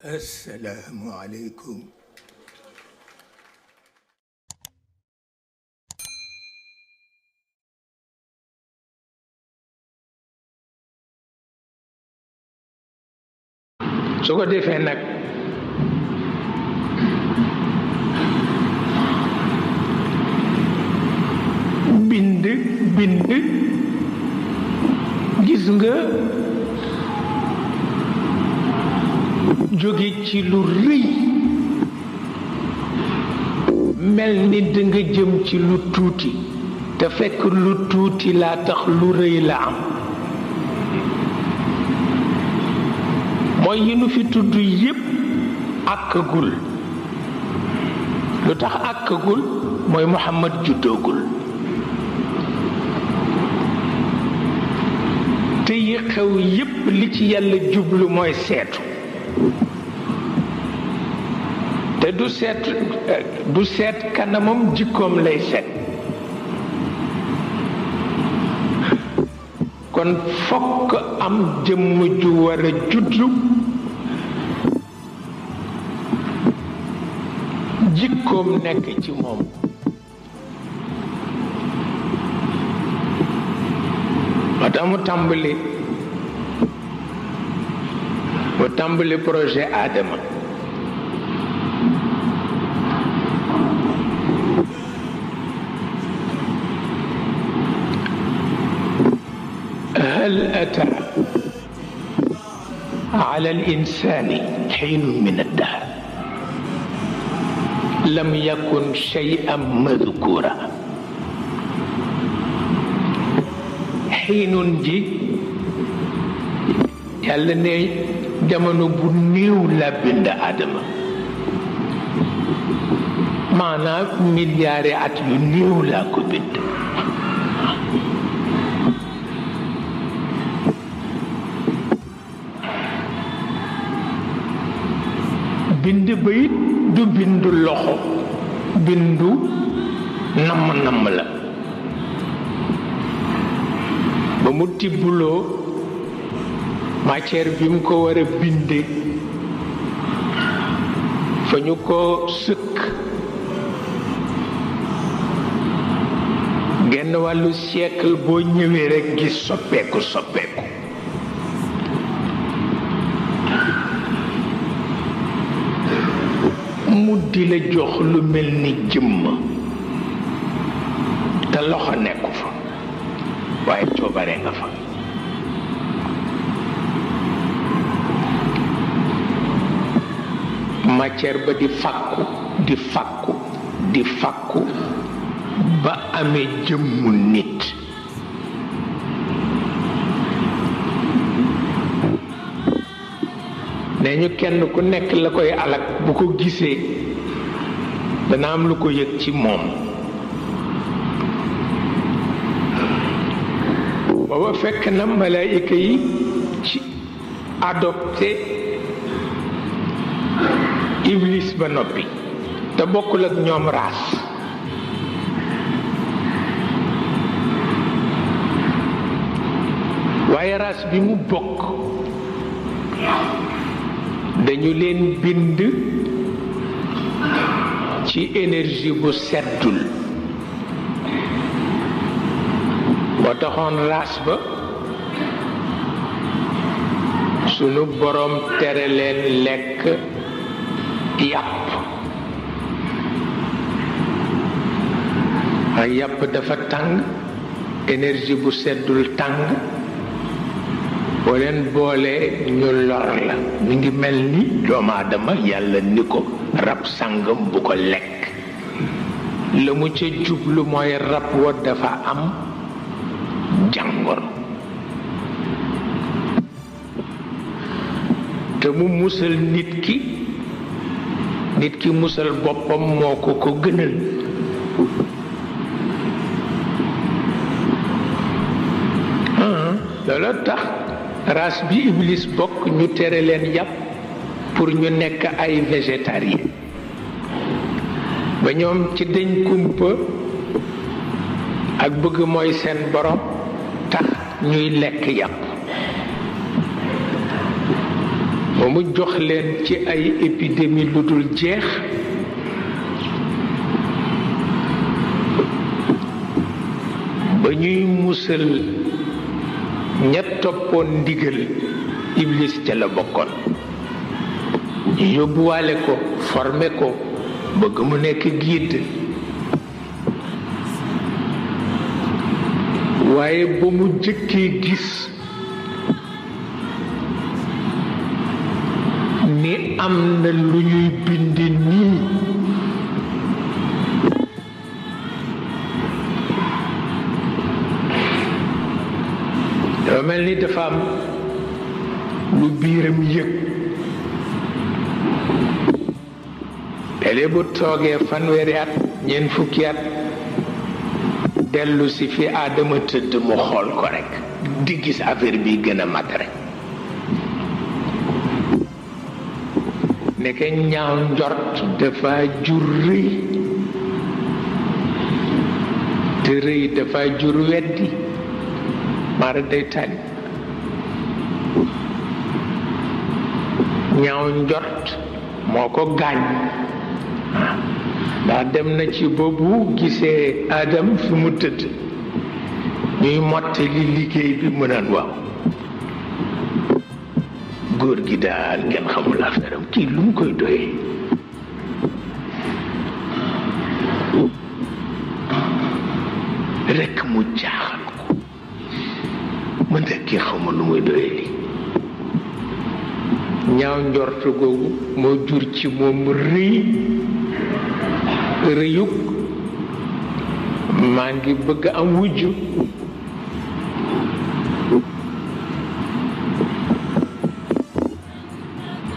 السلام عليكم. su ko defee nag bind gis nga jóge ci lu rëy mel ni danga jëm ci lu tuuti te fekk lu tuuti laa tax lu rëy la am mooy yi nu fi tudd yépp àkkagul lu tax àkkagul mooy Muhammad juddoogul te yi xew yépp li ci yàlla jublu mooy seetu te du seet kanamam jikkoom lay seet kon fokk am jëmm ju war a juddu jikkoom nekk ci moom moo tax mu tàmbali projet Adama هل أتى على الإنسان حين من الدهر لم يكن شيئا مذكورا حين جي yàlla ne jamono bu néew la bind Adama maanaam milliards at yu néew laa ko bind bind ba it du bindu loxo bindu namm la ba mu tibbuloo matière bi mu ko war a binde fa ñu ko sëkk genn wàllu siècle boo ñëwee rekk gis soppeeku mu di la jox lu mel ni jëmm te loxo nekku fa waaye coobare nga fa matière ba di fàkku ba amee jëmmu nit nee ñu kenn ku nekk la koy alak bu ko gisee dana am lu ko yëg ci moom booba fekk na malaayika yi ci adopté Iblis ba noppi te bokkul ak ñoom raas waaye raas bi mu bokk dañu leen bind ci énergie bu seddul moo taxoon raas ba sunu boroom tere leen lekk yàpp ay yàpp dafa tàng énergie bu seddul tàng boo leen boolee ñu lor la mi ngi mel ni doomu aadama yàlla ni ko rab sàngam bu ko lekk la mu ca jublu mooy rab wa dafa am jàngoro te mu musal nit ki musal boppam moo ko gënal loolu tax race bi Iblis bokk ñu tere leen yàpp pour ñu nekk ay végétarien ba ñoom ci deñ kumpa ak bëgg mooy seen borom tax ñuy lekk yàpp ba mu jox leen ci ay épidémie lu dul jeex ba ñuy musal ña toppoon ndigal Iblis ca la bokkoon ñu yóbbuwaale ko formé ko bëgg mu nekk guide waaye ba mu jëkkee gis ni am na lu ñuy bind nii dafa mel ni dafa am lu biiram yëg tele bu toogee fanweeri at ñeent fukki at dellu si fi Aadama tëdd mu xool ko rekk di gis affaire bi gën a mat rekk nekk ñaaw njort dafa jur rëy te rëy dafa jur weddi mara day tali ñaaw njort moo ko gaañ ndax dem na ci boobu gisee Adam fi mu tëdd ñuy mottali liggéey bi mu naan waaw góor gi daal ngeen xamul affaire am kii lu mu koy doyee rekk mu jaaxal ko mën na kii xamul lu muy doyee lii ñaaw njort googu moo jur ci moom rëyug maa ngi bëgg am wujj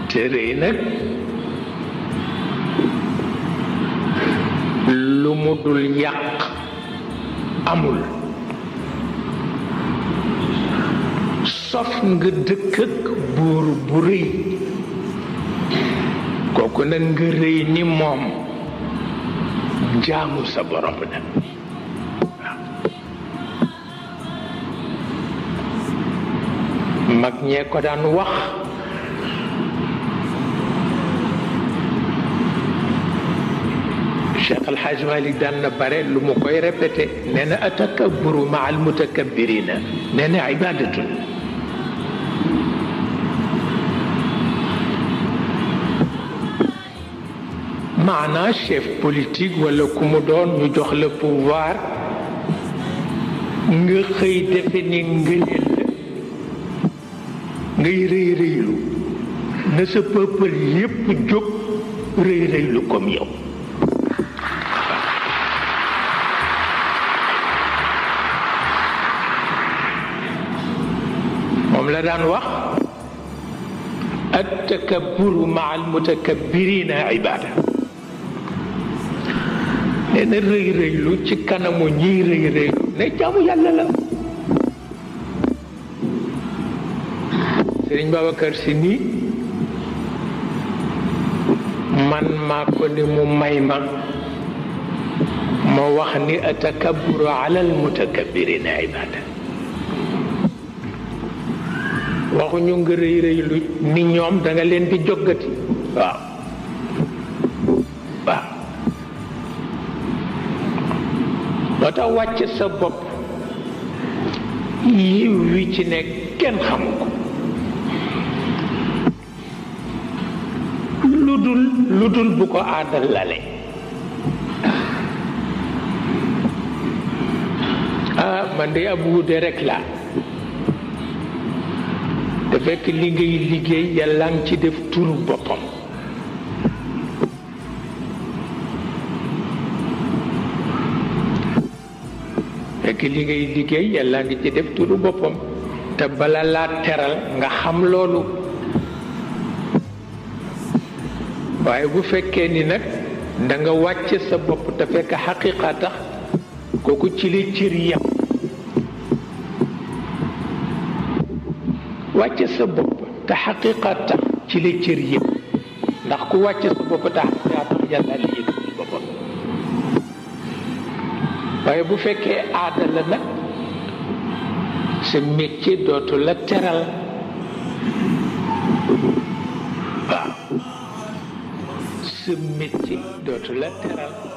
te rëy nag lu mu dul yàq amul sof nga dëkk ak buur bu rëy kooku nag nga rëy ni moom jaamu sa borom la mag ñee ko daan wax Cheikh Al Hadj Malick daan na bare lu mu koy répété nee na atakabburu ma al mutakabbirina nee na ibadatun maanaa chef politique wala ku mu doon ñu jox la pouvoir nga xëy defe ni ngëneel la ngay rëy rëylu na sa peuple yépp jóg rëy rëylu comme yow moom la daan wax at-takabburu ma'a al-mutakabbirina ibada nee na rëy rëylu ci kanamu ñiy rëy rëylu ne jaamu yàlla la Serigne Babacar Sy nii man maa ko ni mu may ma wax ni atakabburu ala al-mutakabbirina ibada waxuñu nga rëy rëylu ni ñoom da nga leen di joggati waaw moo tax wàcc sa bopp yiw wi ci nekk kenn xamu ko lu dul bu ko aadal lale man de ab wuute rek la te fekk li ngay liggéey yàlla ngi ci def turu boppam fekk li ngay liggéey yàlla ngi ci def turu boppam te bala laa teral nga xam loolu waaye bu fekkee ni nag da nga wàcce sa bopp te fekk xaqiqa tax kooku ci li cër yam wàcce sa bopp te xaqiqa tax ci li cër yam ndax ku wàcce sa bopp te xaqiqa tax yàlla li yëkkati boppam waaye bu fekkee aada la nag sa métier dootu la teral sa métier dootu la teral